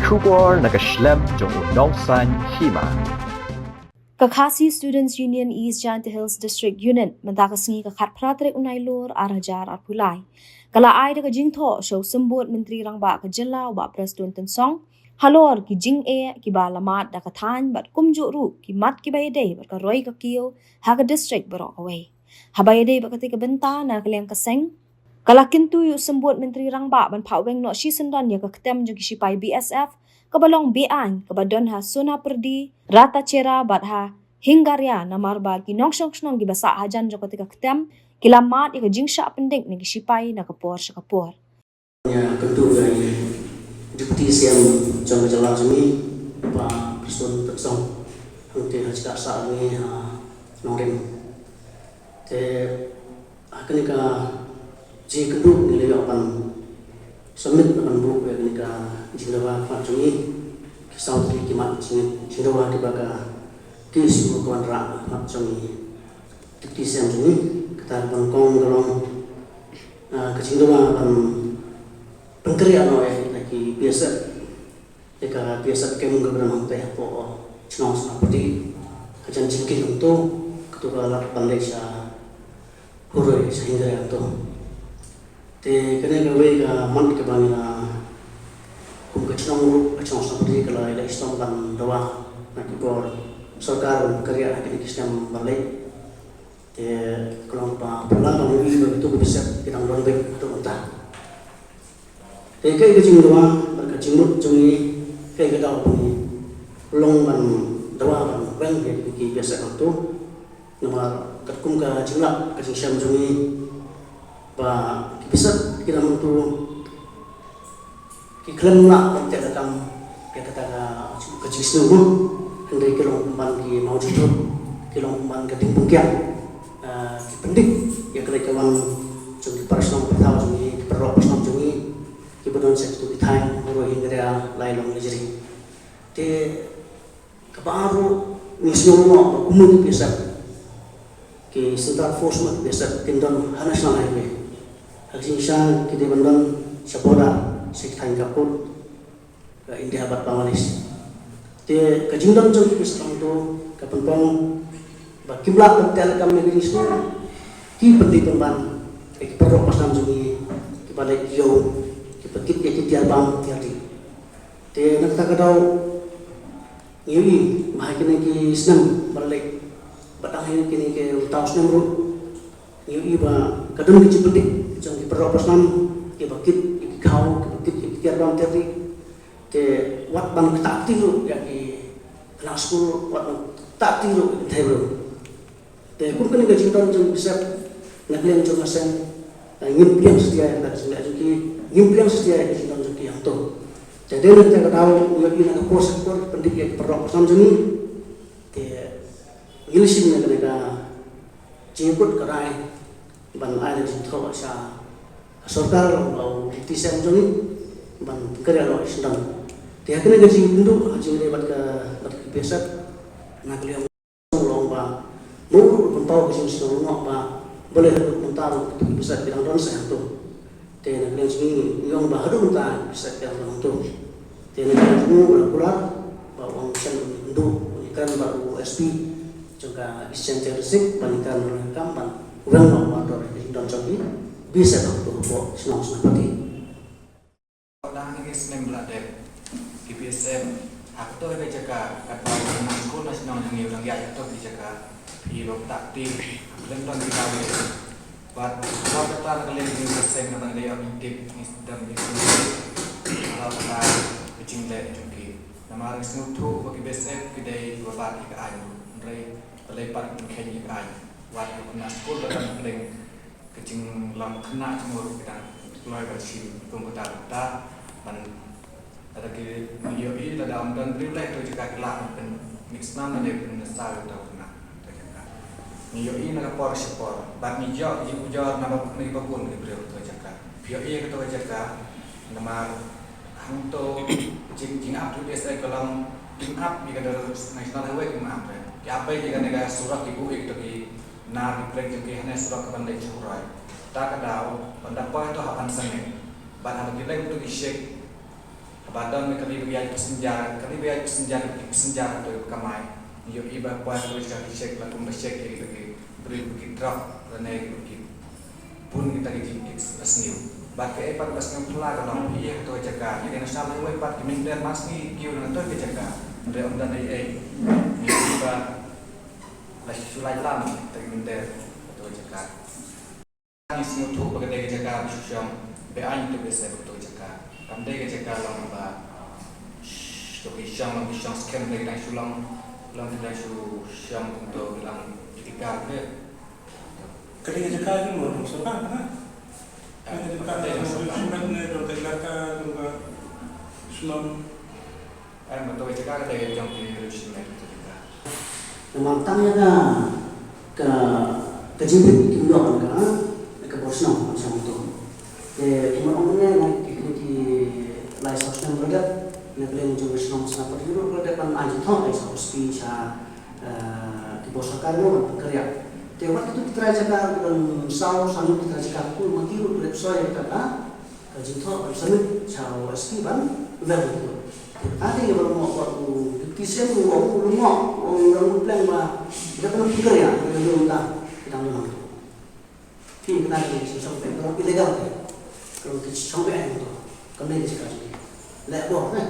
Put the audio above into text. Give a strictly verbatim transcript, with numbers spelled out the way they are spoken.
Khubor na ka shlem jong u nongsan hima. Ka Khasi Students Union East Jaintia Hills District Unit mynta ka sngi ka khatphra tarik u Nailur arhajar arphew lai ka la ai da ka jingthoh sha u Symbud Myntri Rangbah ka jylla u Bah Prestone Tynsong halor ki jingeh kiba la mad da ka thaiñ bad kumjuh ruh ki mat kiba ïadei bad ka roi ka kiew ha ka district baroh kawei. Haba ïadei bad katei ka bynta na ka liang ka seng, ka la kyntu ïa u Symbud Myntri Rangbah ban phah weng noh shisyndon ïa ka ktem jong ki shipai B S F kaba long be-aiñ kaba don ha Sonapyrdi, Ratacherra bad ha Hingaria, namar ba ki nongshong shnong kiba sah hajan jong katei ka ktem ki la mad ïa ka jingshah pyndik na ki shipai na ka por sha ka por. Ïa kyntu ïa i Deputy C M jong ka jylla jong ngi, Bah Prestone Tynsong, hangtei ha jaka sah ngi ha Nongrim. Te ha kane ka jingkynduh ngi la ïoh ban submit ban buh ïa kane ka jingdawa khmat jong ngi. Ki saw tylli ki mat jing, jingdawa kiba ka K S U ka wanrah khmat jong ngi, Deputy C M jong ngi. Kata ka ban kong ka long, ah, ka jingdawa ban pynkhreh noh ïa ki B S F. Ïa ka B S F camp kaba don hangtei hapoh shnong Sonapyrdi. Hajan jingkit hangto, kato ka lap ban leit sha Huroi, sha Hingaria hangto. Te kane kawei ka mat kaba ngi la, kum ka shnong ruh, ka shnong Sonapyrdi ka la ïaleh shitom ban dawa na ki bor sorkar ban kyrïah ha kine ki snem ban leit. Te ka long kaba phylla ban ïohi ba kito ki B S F ki dang don beit haduh mynta. Te kaei ka jingdawa bad ka jingmut jong ngi, kaei ka daw ba ngi long ban dawa ban weng ïa ki B S F hangto. Namar katkum ka jinglap ka jingshem jong ngi ba ki B S F ki dang hangto ki khlem lah ban teh lakam ïa kata ka, ka jingsniew mo. Hynrei ki long pynban ki mawjynjar, ki long pynban ka ding pynkiang, ah, ki pyndik ïa ka leit ka wan jong ki para shnong para thaw jong ngi, ki para lok para shnong jong ngi kiba don sha kito ki thaiñ Huroi, Hingaria, Lailong, Lajri. Te kaba ar ruh ngi sngew noh ba kumno ki B S F, ki Central Force, ma ki B S F kin don ha National Highway. Ha ka jingshisha ki dei ban don sha border, sha ki thaiñ ka pud ka India bad Bangladesh. Te ka jingdon jong ki B S F hangto ka pynpoi ba kim lah ban teh lakam ïa ka jingsniew. Ki pynbeit pynban ïa ki para lok para snam jong ngi kiba leit ïew, kiba kit ïa ki tiar bam tiar dih. Te na kata ka daw ngi ïohi ba ha kine ki snem ba la leit, bad dang ha kine ki ryntaw snem ruh, ngi ïohi ba ka don ka jingpyndik jong ki para lok para snam kiba kit ïa ki khaw, kiba kit ïa ki tiar bam tiar dih. Te wat ban ktah kti ruh ïa ki khynnah skul, wat ban ktah kti ruh ïa ki kynthei briew. Te kum kane ka jingdon jong ki B S F na ka liang jong ka seng, eh, ngim pdiang satia ïa ka jingleh jong ki, ngim pdiang satia ïa ka jingdon jong ki hangto. Te dei na kata ka daw ngi ïohi na ka por sha ka por ki pyndik ïa ki para lok para snam jong ngi. Te ngi la shim ïa kane ka jingkut ka rai ban ai da ka jingthoh sha ka sorkar, la u Deputy C M jong ngi, ban pynkhreh noh shisyndon. Te ha kane ka jingkynduh ha jingïadei bad ka, bad ka B S F, na ka liang long ba mut ruh pynpaw ka jingsngewnguh ba balei haduh mynta ruh kito ki B S F ki dang don sa hangto. Te na ka liang jong ngi ngi ong ba haduh mynta ki B S F ki dang don hangto. Te na ka liang jong ngi la kular ba u ong shen u kynduh, u ïakren bad u S P jong ka East Jaintia District ban ïakren ruh kam ban weng noh ba don ki don jong ki B S F hangto hapoh shnong Sonapyrdi. Dang ha kine ki snem ba la dep, ki B S F ha kato ka jaka, katba ki nang skul na shnong jong ngi u dang ïaid ha kato ka jaka, phi ba ktah kti, ha khlem don ki daw leh. Bad ba kata na ka liang jong ka seng, haba ngi ïoh ngi tip, ngi sdang ngi sngewthuh halor kata ka jingleh jong ki. Namar ngi sngewthuh ba ki B S F ki dei kiba bat ïa ka aiñ, hynrei balei pat kin kheiñ ïa ka aiñ. Wat ïa ka khynnah skul ba dang pdeng ka jinglong khynnah jong u ruh ki dang kloi ban shim kum kata kata ban, lada ki, ngi ïohi lada ym don briew leh to jaka ki lah ban pynmih snam lane pynsaw ïa uta u khynnah. To jaka ngi ïohi na ka por sha por bad ngi ïoh ka jingujor na ba, na kiba bun ki briew to jaka. Phi ïohi ïa kato ka jaka namar hangto jing, jingap jong ki B S F ka long kim ap ïa ka National Highway, kim ap re. Ki ap beit ïa kane ka surok, ki buh ïa kato ki nar ki pyrthei jong ki hane surok ka ban leit sha Huroi. Ta ka daw ban da poi to ha Phansang ne. Bad haba ki leit to ki shek, haba Ba don kane ba ïaid passenger, kane ba ïaid passenger, ki passenger to kamai. Ïohi ba poi to ka check la kumba check ïa ki briew ki drug lane ki bun kita ki jingkit ba sniew. Bad kaei pat ba sniew phylla ka long ïa to ka jaka. Ïa ka National Highway pat ki mynder mar sngi ki kiew na to ka jaka. Hynrei ym don ei ei. Ïohi ba la shu lait lam kita ki mynder to ka jaka. Ngi sngewthuh ba ka dei ka jaka ba shu shong, ba aiñ to ba sep ba ka to ka jaka. Kam dei ka jaka long ba, shh, to ki shong long ki shong skhem, dei ka dang shu long, long ka dang shu shong kum to ka dang ilegal ke. Ka dei ka jaka jong u sorkar, ha? Ka dei ka jaka jong u sorkar. Shimet ne jong ka jaka jong ka shnong. Em, ba to ka jaka ka dei jong ki Revolution Map ka jaka. Namar tang ïa ka, ka, ka jingbit ki mlok ka, ka bor shnong ka shnong to. Te ki mlok ne na ki, ki, ki lai saw snem la dep, na ka liang jong ka shnong Senapati ruh la dep ban ai jingthoh lai saw spi sha, eh, ki bor sorkar ruh ban pynkyrïa. Te wat kito ki trai jaka, ban saw, saw ki trai jaka, ku ma ki ruh la dep soi ka, ka Ka jingthoh ban submit sha u S P ban wer ïa u. Ade ïa u lyngngoh, wat u deputy C M u ong u lyngngoh, u ong u lyngngoh pleng ba da pynlong pynker ïa u lyngngoh ta ki dang lyngngoh. Ki kata ki shisha pynlong illegal ki. Ka long ki shisha pynlong to. Kam dei ki shisha ki. Leh bor ne.